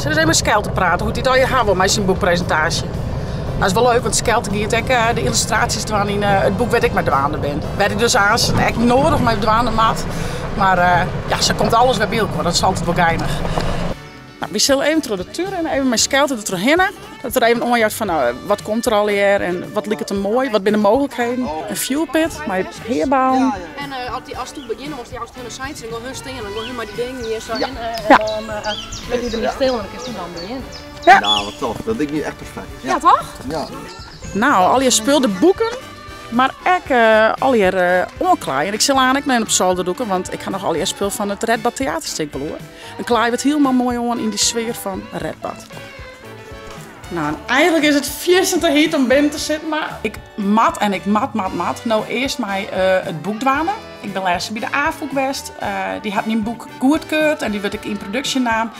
Sil ris even mei Skelte prate hoe't hy it allegear ha wol mei syn boekpresintaasje. Dat is wol leuk, want Skelte giet ek de yllustraasjes dwaan yn it boek wêr't ik mei dwaande bin. Wêr't ik dus aanst ek noadich mei dwaande moat. Mar ja, sa komt alles wer by elkoar. Dat is altyd wol geinich. No, wy sille even troch de tún rinne, even mei Skelte der trochhinne. Dat er even oanjout fan no, wat komt der allegear en wat liket him moai, wat binne de mooglikheden. In fjoerpit mei heabalen. En uh, as, die, as toen begjinne moast, joust hun een seintje, dan hun stean, dan hun mei die dingen hier zo in, en dan uh, lit je stil en dan kinst dan begjinne. Ja. Nou, wat tof. Dat liket my echt perfekt. Ja, toch? Ja. Nou, allegear spul, de boeken, mar ek allegear oanklaaien. Ik sil aanst ek noch even op solder dûke, want ik ha noch allegear spul fan it Redbad Theaterstik wol oer. Dan klaaie we it hielendal moai oan yn dy sfear fan Redbad. Nou, en eigentlik is it fierstente hyt om binnen te sitten, mar ik moat en ik moat, moat, moat no earst mei it boek dwaande. Ik bin lêsten by de Afûk west. Dy hat myn boek goedkeurd en dy wurdt ek yn produksje naam.